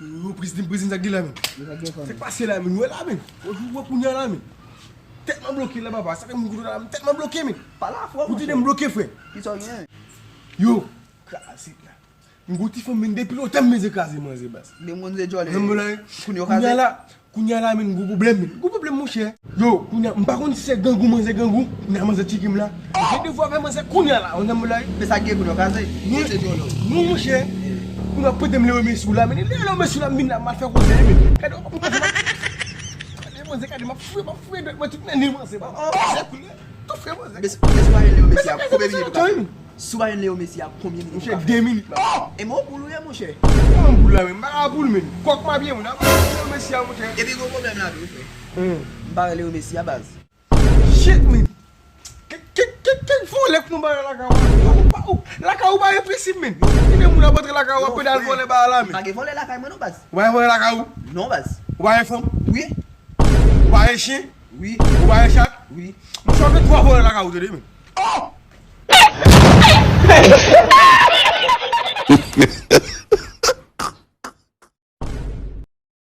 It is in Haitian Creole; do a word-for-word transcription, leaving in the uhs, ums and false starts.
Yo, Pristin, Pristin, sa k gen la, men? Sa k pase la, men? Ou wè la, men? Ou wè kounye a la, men? Tèt mwen bloke la, papa. Sa fè moun kote la, men tèt mwen bloke, men. Pale a fò, monchè. Ou tande m bloke, frè. Kisa w gen? Yo, kraze la. M gon ti fanm, men depi lontan m bezwen kraze manzè, baz. De manzè djòlè. Kounye a la, kounye a la, men gwo pwoblèm, men. Gwo pwoblèm, monchè. Yo, kounye a, m pa konn si se grangou, manzè grangou. Kounye a, manzè tcheke m la. Gen devwa avè manzè, kounye a la. Ou nan mwen la, wi. Men sa gen kounye a, kraze. Non, monchè. Kounye a, pote m Leo Messi la, men Leo Messi la, m vin la, m al fè koze, men. Gade, w ap konprann sa. Gade, manzè, gade, m ap fouye, m ap fouye dwèt mwen tout nan nen manzè, baz. Manzè, kounye a, tou fè manzè. Men, men si w pa gen Leo Messi a, konbyen minit ou ka fè? Si w pa gen Leo Messi a, konbyen minit ou ka fè? Monchè, de minit, m ap fè. E mwen poul ou ye, monchè. Kòman poul la, men? M pa ka poul, men. Kòk m ap ye, moun. Apa Leo Messi a, monchè. Epi gwo pwoblèm la tou, frè. M pa gen Leo Messi a, baz. Shit, men. Kèk, kèk, kèk, kèk vòlè k nou bare lakay ou. Ou pa, ou, lakay ou bare prensip, men. Kite moun ap antre lakay ou, ap pede al vòlè bagay la, men. Pa gen vòlè lakay mwen non, baz. Ou bare vòlè lakay ou? Non, baz. Ou bare fanm? Wi. Ou bare chen? Wi. Ou bare chat? Wi. Monchè, ou gen twa vòlè lakay ou, tande, men.